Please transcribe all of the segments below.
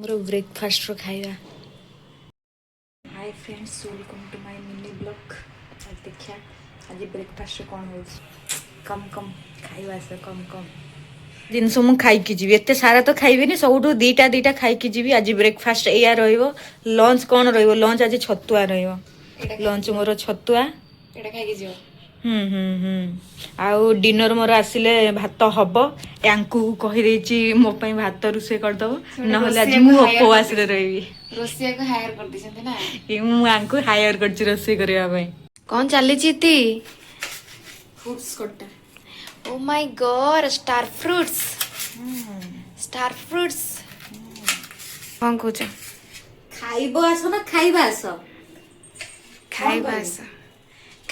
ମୋର ବ୍ରେକଫାଷ୍ଟର ଖାଇବା। Hi friends, welcome to my mini vlog. ଆଜି ଦେଖିବା ଆଜି ବ୍ରେକଫାଷ୍ଟରେ କ'ଣ ହେଉଛି। କମ୍ କମ୍ ଖାଇବା ଆସ, କମ୍ କମ୍ ଜିନିଷ ମୁଁ ଖାଇକି ଯିବି। ଏତେ ସାରା ତ ଖାଇବିନି, ସବୁଠୁ ଦିଟା ଦିଟା ଖାଇକି ଯିବି। ଆଜି ବ୍ରେକଫାଷ୍ଟ ଏଇଆ ରହିବ। ଲଞ୍ଚ କ'ଣ ରହିବ? ଲଞ୍ଚ ଆଜି ଛତୁଆ ରହିବ। ଲଞ୍ଚ ମୋର ଛତୁଆ। ଏଇଟା ଖାଇକି ଯିବ। ହୁଁ ହୁଁ ହୁଁ ଆଉ ଡିନର ମୋର ଆସିଲେ ଭାତ ହବ। ୟାଙ୍କୁ କହିଦେଇଛି, ମୋ ପାଇଁ ଭାତ ରୋଷେଇ କରିଦବ, ନହେଲେ ଆଜି ମୁଁ ଉପବାସରେ ରହିବି। ରୋଷେଇଆକୁ ହାୟର କରିଦେଇଛନ୍ତି ନା? ଏ ମୁଁ ୟାଙ୍କୁ ହାୟର କରିଛି ରୋଷେଇ କରିବା ପାଇଁ। କଣ ଚାଲିଛି ଇତି? ଫ୍ରୁଟ୍ସ କଟା। Oh my God, star fruits, star fruits! କଣ କହୁଛ? ଖାଇବ ଆସ ନା ଖାଇବା ଆସ? ଖାଇବା ଆସ।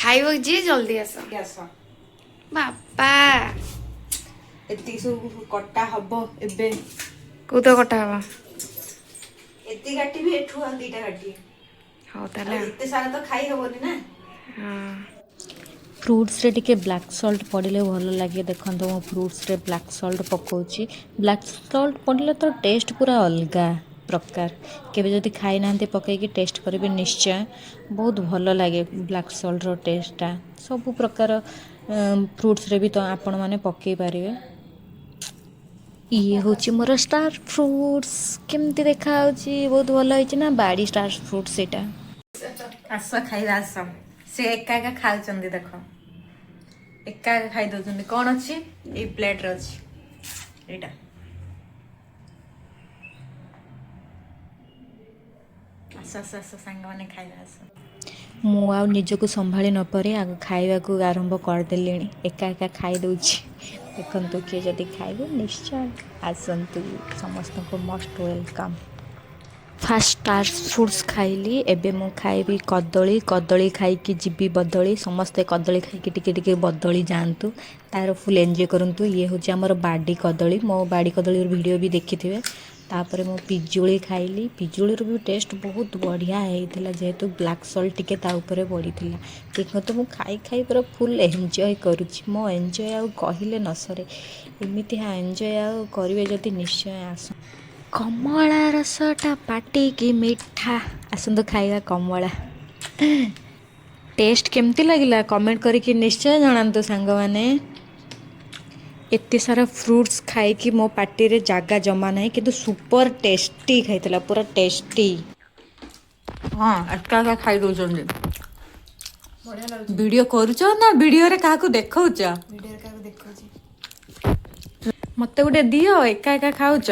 ଖାଇବ ଯିଏ ଜଲ୍ଦି ଆସ। ଆସ। ବାପା! ଏତିକି ସବୁ କଟା ହବ ଏବେ। କୋଉ ତ କଟା ହବ? ଏତିକି କାଟିବି ଏଠୁ, ଆଉ ଦିଟା କାଟିବି। ହଉ ତାହେଲେ। ଆଉ ଏତେ ସାରା ତ ଖାଇ ହବନି ନା। ହଁ। ଫ୍ରୁଟ୍ସରେ ଟିକେ ବ୍ଲାକ୍ ସଲ୍ଟ ପଡ଼ିଲେ ଭଲ ଲାଗେ। ଦେଖନ୍ତୁ, ମୁଁ ଫ୍ରୁଟ୍ସରେ ବ୍ଲାକ୍ ସଲ୍ଟ ପକାଉଛି। ବ୍ଲାକ୍ ସଲ୍ଟ ପଡ଼ିଲେ ତ ଟେଷ୍ଟ ପୁରା ଅଲଗା ପ୍ରକାର। କେବେ ଯଦି ଖାଇନାହାନ୍ତି, ପକାଇକି ଟେଷ୍ଟ କରିବେ ନିଶ୍ଚୟ। ବହୁତ ଭଲ ଲାଗେ ବ୍ଲାକ୍ ସଲ୍ଟର ଟେଷ୍ଟଟା। ସବୁ ପ୍ରକାର ଫ୍ରୁଟ୍ସରେ ବି ତ ଆପଣମାନେ ପକାଇ ପାରିବେ। ଇଏ ହେଉଛି ମୋର ଷ୍ଟାର୍ ଫ୍ରୁଟ୍ସ। କେମିତି ଦେଖାହେଉଛି? ବହୁତ ଭଲ ହେଇଛି ନା? ବାଡ଼ି ଷ୍ଟାର୍ ଫ୍ରୁଟ୍ସ ଏଇଟା। ଆସ, ଖାଇବା ଆସ। ସେ ଏକା ଏକା ଖାଉଛନ୍ତି, ଦେଖ, ଏକା ଏକା ଖାଇ ଦଉଛନ୍ତି। କ'ଣ ଅଛି ଏଇ ପ୍ଲେଟରେ? ଅଛି ଏଇଟା। ଆସ ଆସ ଆସ, ସାଙ୍ଗମାନେ, ଖାଇବା ଆସ। ମୁଁ ଆଉ ନିଜକୁ ସମ୍ଭାଳି ନପାରି ଆଗ ଖାଇବାକୁ ଆରମ୍ଭ କରିଦେଲିଣି। ଏକା ଏକା ଖାଇଦେଉଛି, ଦେଖନ୍ତୁ। କିଏ ଯଦି ଖାଇବେ, ନିଶ୍ଚୟ ଆସନ୍ତୁ। ସମସ୍ତଙ୍କୁ ମଷ୍ଟ welcome. First star fruits ଖାଇଲି, ଏବେ ମୁଁ ଖାଇବି କଦଳୀ। କଦଳୀ ଖାଇକି ଯିବି ବଦଳି। ସମସ୍ତେ କଦଳୀ ଖାଇକି ଟିକେ ଟିକେ ବଦଳି ଯାଆନ୍ତୁ, ତାର ଫୁଲ୍ ଏନ୍ଜୟ କରନ୍ତୁ। ଇଏ ହେଉଛି ଆମର ବାଡ଼ି କଦଳୀ। ମୋ ବାଡ଼ି କଦଳୀର ଭିଡ଼ିଓ ବି ଦେଖିଥିବେ। ତାପରେ ମୁଁ ପିଜୁଳି ଖାଇଲି। ପିଜୁଳିର ବି ଟେଷ୍ଟ ବହୁତ ବଢ଼ିଆ ହେଇଥିଲା, ଯେହେତୁ ବ୍ଲାକ୍ ସଲ୍ଟ ଟିକେ ତା ଉପରେ ପଡ଼ିଥିଲା। ଦେଖନ୍ତୁ, ମୁଁ ଖାଇ ଖାଇ ପୁରା ଫୁଲ୍ ଏନ୍ଜୟ କରୁଛି। ମୋ ଏନ୍ଜୟ ଆଉ କହିଲେ ନ ସରେ। ଏମିତି ଏନ୍ଜୟ ଆଉ କରିବେ ଯଦି, ନିଶ୍ଚୟ ଆସ। କମଳା ରସଟା ପାଟିକି ମିଠା। ଆସନ୍ତୁ ଖାଇବା କମଳା। ଟେଷ୍ଟ କେମିତି ଲାଗିଲା, କମେଣ୍ଟ କରିକି ନିଶ୍ଚୟ ଜଣାନ୍ତୁ ସାଙ୍ଗମାନେ। ଏତେ ସାରା ଫ୍ରୁଟ୍ସ ଖାଇକି ମୋ ପାଟିରେ ଜାଗା ଜମା ନାହିଁ, କିନ୍ତୁ ସୁପର ଟେଷ୍ଟି ଖାଇଥିଲା, ପୁରା ଟେଷ୍ଟି। ହଁ, ଏକା ଏକା ଖାଇ ଦଉଛନ୍ତି। ଭିଡ଼ିଓ କରୁଛ ନା ଭିଡ଼ିଓରେ କାହାକୁ ଦେଖାଉଛ? ଭିଡ଼ିଓରେ କାହାକୁ ଦେଖାଉଛି। ମତେ ଗୋଟେ ଦିଅ, ଏକା ଏକା ଖାଉଛ।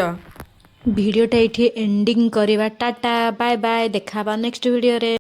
ଭିଡ଼ିଓଟା ଏଇଠି ଏଣ୍ଡିଙ୍ଗ କରିବା। ଟାଟା, ବାଏ ବାଏ, ଦେଖା ହେବା ନେକ୍ସଟ ଭିଡ଼ିଓରେ।